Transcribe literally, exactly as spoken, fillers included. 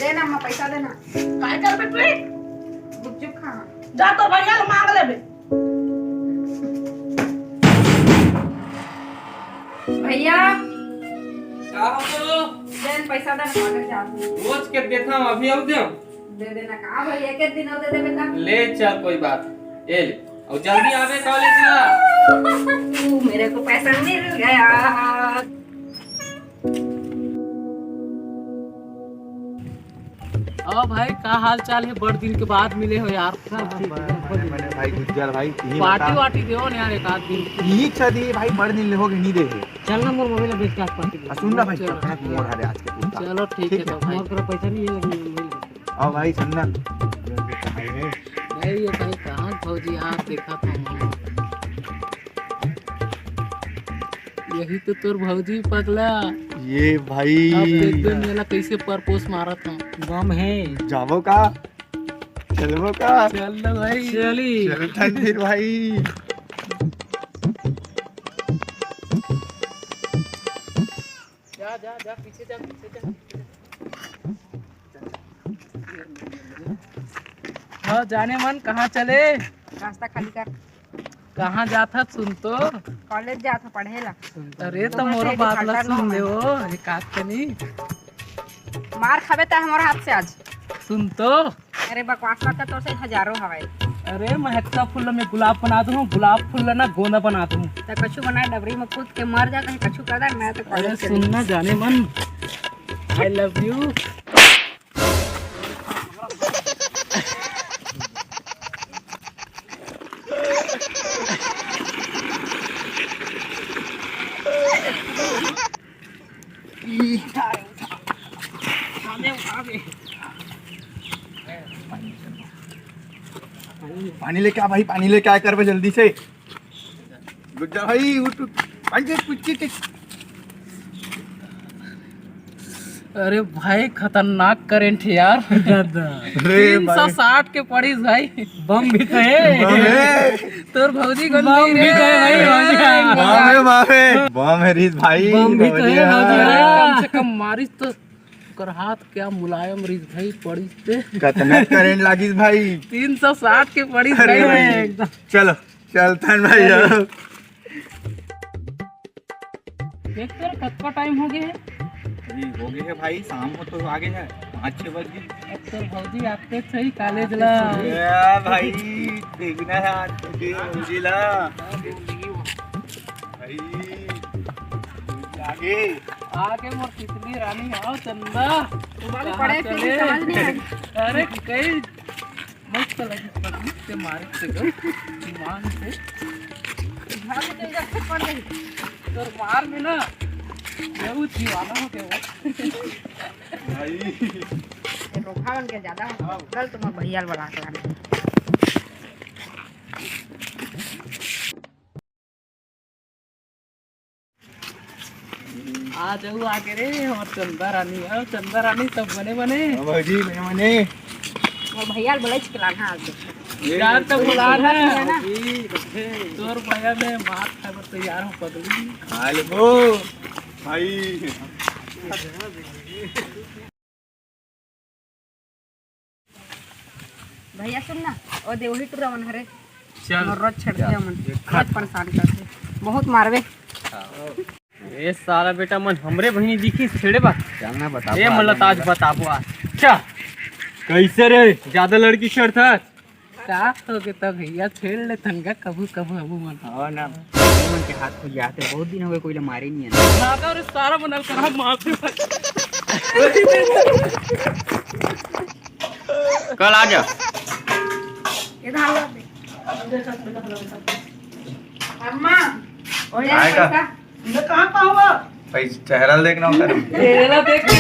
देना, मैं पैसा देना। काय करबे तू? गुपचुप खा। जा तो भैया ले मांग लेबे। भैया। का हो? देन पैसा देना, मांगे जा। रोज के देता हूँ, अभी आओ दे। दे देना का भैया, एक दिन और दे दे बेटा। ले चल, कोई बात। ये ले, और जल्दी आवे कॉलेज में। तू मेरे को पैसा मिल गया। और भाई, का हाल चाल है? बड़ दिन के बाद मिले हो यार। सब ठीक है। बने, बने भाई गुज्जर भाई, यही पार्टी बता। वार्टी देओ ना यार एक आध दिन। यही छा दिए भाई, बड़ दिन ले हो गए नहीं देखे। चल ना, मोर मोबाइल बेच के आज पार्टी दे। आ, सुन ना भाई, चलो, चल, ठीक है। मोर हरे आज के कुत्ता। चलो, ठीक ठीक है, है तो भाई। मोर करा पैसा नहीं है, लेकिन मोबाइल दे। आओ भाई, सुन ना। भाई, ये भाई, कहाँ भौजी यार, देखा था। यही तो तोर भौजी पगला। ये भाई। अब देख दे मेला कैसे परपोज मारत हूँ। बम है। जाबो का? चलबो का? चल ना भाई। चली। चलथन फिर भाई। जा, जा, जा, पीछे जा, पीछे जा। हाँ, जाने मन, कहाँ चले? रास्ता खाली कर। कहाँ जात हस सुन तो? कॉलेज जात हस पढ़े ला। अरे, तो तो मोरो बस बात ला एक सुन घंटा ले, ओ, एक आध कनी। मार खाबे त हमर हाथ से आज। सुन तो। अरे, बकवास मत कर, तोर से हजारों हवाई। अरे, महकता फूल में गुलाब बना दूँ, गुलाब फूल ना गोंदा बना दूँ। त कछु बनाए, डबरी में कूद के मर जा, कहीं कछु कर दे, मैं तो अरे, कॉलेज चली। सुन ना जाने मन, I love you। पानी लेके आ भाई, पानी लेके आ, करबे जल्दी से। गुड्डा भाई, उठ, उठ। भाई, देख, कुछ, कुछ, कुछ। अरे भाई, खतरनाक करंट है यार। दादा। अरे तीन सौ साठ के पड़ीस भाई। बम भी तो है। बम है। तोर भौजी को बम नहीं भी रे। तो है भाई, भौजी का। बम है, बम है। बम है रीत भाई, बम भी तो है, भौजी का। भौजी का। अरे, कम से कम मारिस तो ओकर हाथ क्या मुलायम रीत भाई, पड़ीस ते। कतना करंट लागिस भाई। तीन सौ साठ के पड़ीस अरे भाई। भाई। चलो। चलथन भाई, अब। देख तो रे, कतका टाइम हो गए है? अभी हो गए है भाई, शाम को तो आ गए है, पाँच छः बज गए। अब तो भौजी आते सही कॉलेज ला। ए भाई, देखना है आज के भौजी ला। भाई, आगे। आगे मोर तितली रानी, आओ चंदा। तुम्हारे कहाँ पड़े थे, चले? समझ नहीं आई। अरे, कई मस्त लगी पतली से मारे से गो, ईमान से। भाभी तो इधर से पड़ गई। तोर मार में ना, ये वो दीवाना हो गया वो। भाई। ये रोखा बन के ज्यादा हो। कल तुम्हारे भैया वाला आके लाने। आ जाऊ आके रे, हमर चंदा रानी, आओ चंदा रानी, सब बने बने। हाँ भौजी, बने बने। मोर भैया ल बोले छिकला ना आज। यार, तो बुला ना। है ना? जी, बच्चे। तोर भैया में मार खाए बर तैयार हूँ, पगली। खा लेबो, भाई। भैया सुन ना, ओ दे वही टुरा मन हरे। चल। मोर रोज छेड़थे मन, रोज परेशान करथे, बहुत मारबे। ए सारा बेटा मन हमरे बहिनी दिखी छेड़े बा। चल ना बता। ए मतलब आज बताबो आज। अच्छा, कैसे रे, ज्यादा लड़की छेड़था? का हो गे त भैया, छेड़ लेथन गा कभू कभू हमू मन। हाँ ना, हमू मन के हाथ खुल जाथे, बहुत दिन हो गए कोई ला मारे नहीं है। ना तो रे सारा मनल करा मार दे। कल आ जा। इधर ला दे। अम्मा, ओ आएगा। पैसा। ये कहाँ पाऊंगा? भाई, चेहरा देखना होता है। चेहरा देख के।